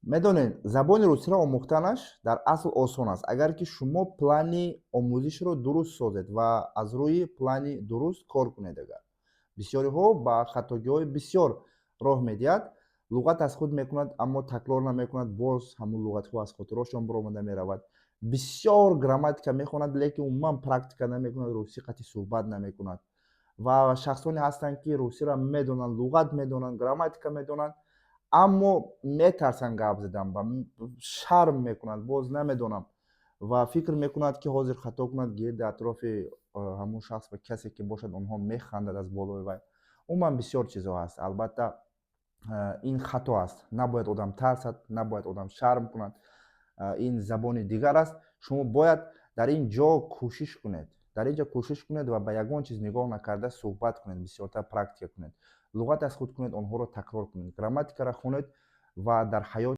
Медонед, забони русиро омӯхтанаш дар асл осон аст, агар ки шумо плани омӯзишро дуруст созед ва аз рӯи плани дуруст кор кунед. Агар бисёриҳо ба хатогиҳои бисёр роҳ медиҳад, луғат аз худ мекунад, аммо такрор намекунад, боз ҳамун луғатҳо аз хотирошон баромада меравад. Бисёр грамматика мехонад, лекин умуман практика намекунад, русӣ қати суҳбат намекунад. Ва шахсоне ҳастанд, ки русиро медонанд, луғат медонанд, грамматика медонанд, аммо метарсанд гап задан ва шарм мекунанд, боз намедонам, ва фикр мекунад, ки ҳозир хато кунад, гирди атрофи ҳамун шахс ва касе ки бошад, онҳо механдад аз болои вай. Умуман, бисёр чизҳо ҳаст. Албатта, ин хато аст. Набояд одам тарсад, набояд одам шарм кунад. Ин забони дигар аст. Шумо бояд дар ин ҷо кӯшиш кунед, дар ин ҷо кӯшиш кунед ва ба ягон чиз нигоҳ накарда суҳбат кунед, бисёртар практика кунед, луғат аз худ кунед, онҳоро такрор кунед, грамматикаро хонед ва дар ҳаёт